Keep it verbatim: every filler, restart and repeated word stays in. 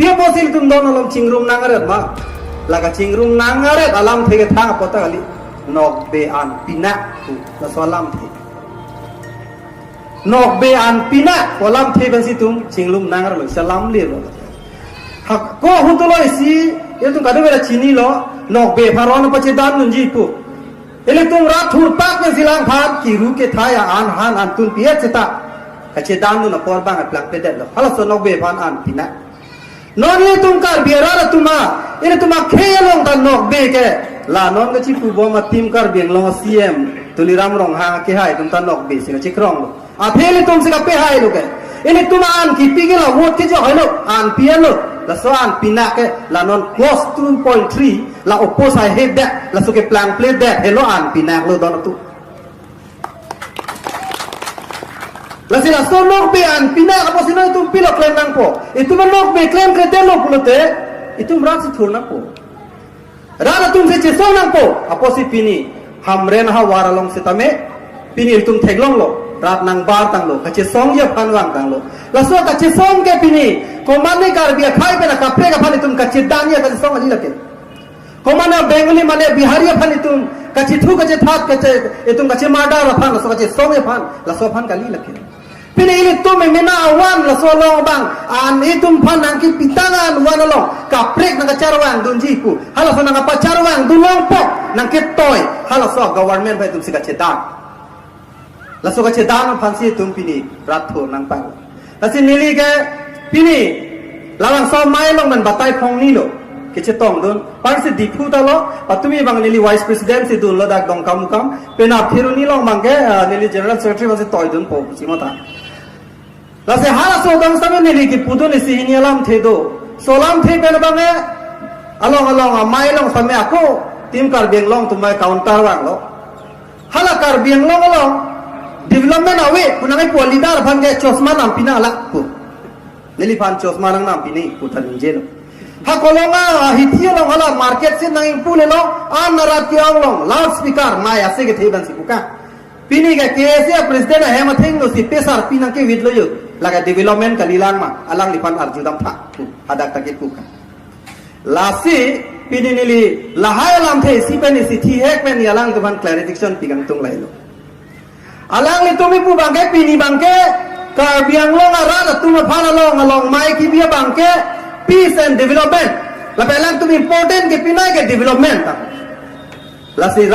Pi apotsi ilitum don along chingrum nang aret ma? La kachingrum nang aret alamthe kethang apot ta kali. Nokbe an pinak pu. Laso alamthe. Nokbe an pinak pu alamthe pensi itum chingrum nang aret lo. Isa lam le lo. Hako hutulo isi, itum kadokave ta chinilo, nokbe aphan ron pachedandunji pu. Ilitum rat thurpak pensi langphan, kiru kethai a-an han antun pi-et seta kachedandun apor abang plangpledetlo. Halaso nokbe aphan an pinak. Non ilitum Karbi arat atum a, ilitum akhei along ta nokbe ke. La non kachipubom a-Team Karbi Anglong C M Tuliram Ronghang akehai atum ta nokbe si kachikronglo. Athe ilitum si kapehailo ke. Ilitum an kipi ke la vote kejok hailo, an pi-etlo. Laso an pinak ke la non clause two point three la oppose hai hedet, laso keplangpledet helo an pinaklo don atum. Lasi laso nokbe an pinak apotsi non itum pilo klem nangpo. Itum nokbe klemkledetlo pulote, itum rat si thur nangpo. Rat atum si chesong nangpo. Apotsi pini Hamren ahavar along sitame, pini itum theklonglo. Rat nangbar tanglo, kachesongji aphan vang tanglo. Laso kachesong ke pini, komatne Karbi akhei pen akaprek aphan itum kachedanji kachesong kali lake. Komatne Bengali mane Bihari aphan itum kachethu kachethat kache, itum kachemardar aphan, laso kachesongji aphan, laso aphan kali lake. Pini ilitum emena awan laso along abang, an itum aphan nangkepitang an van along kaprek nangkacharvangdunji pu. Halaso nangkapacharvangdun longpo, nangketoi, halaso government aphan itum si kachedan. Laso kachedan aphansi itum pini rat thur nangpang. Lasi neli ke pini labangso amei along pen batai phongnilo kechetongdun. Parsi Diphu ta lo, patumi abang neli vice president si dunlo dak Dongkamukam. Penap Kheroni along abang ke, ah, neli general secretary aphansi toidunpo pusi mata. Lasi halaso adang sitame neli kipudun isi hini alamthe do. Laso alamthe pen abang ke along along amei along sitame ako Team Karbi Anglong atum counter vanglo. Hala Karbi Anglong along development ave pu nangkipu a-leader aphan ke chosma nangpi nang lak pu. Neliphan chosma nangpinon pu ta ningjelo. Ha Kolonga ahithi along hala market si nangpu lelo, an arat ke-ong along loudspeaker mei ase kethe pensi puka. Pini ke K S A president ahem athengno si pesar pi nangkevitlo jo. Lake development kalilang ma, alangliphan arjudamtha pu hadak ta kipuka. Lasi pini neli lahai alamthe isi pen isi thihek pen neli alangtum aphan clarification pi kangtung lailo. Alanglitum kipu abang ke pini abang ke Karbi Anglong arat atum aphan along along mei kipi abang ke peace and development. Lapen alangtum important kepinai ke development ta. Lasi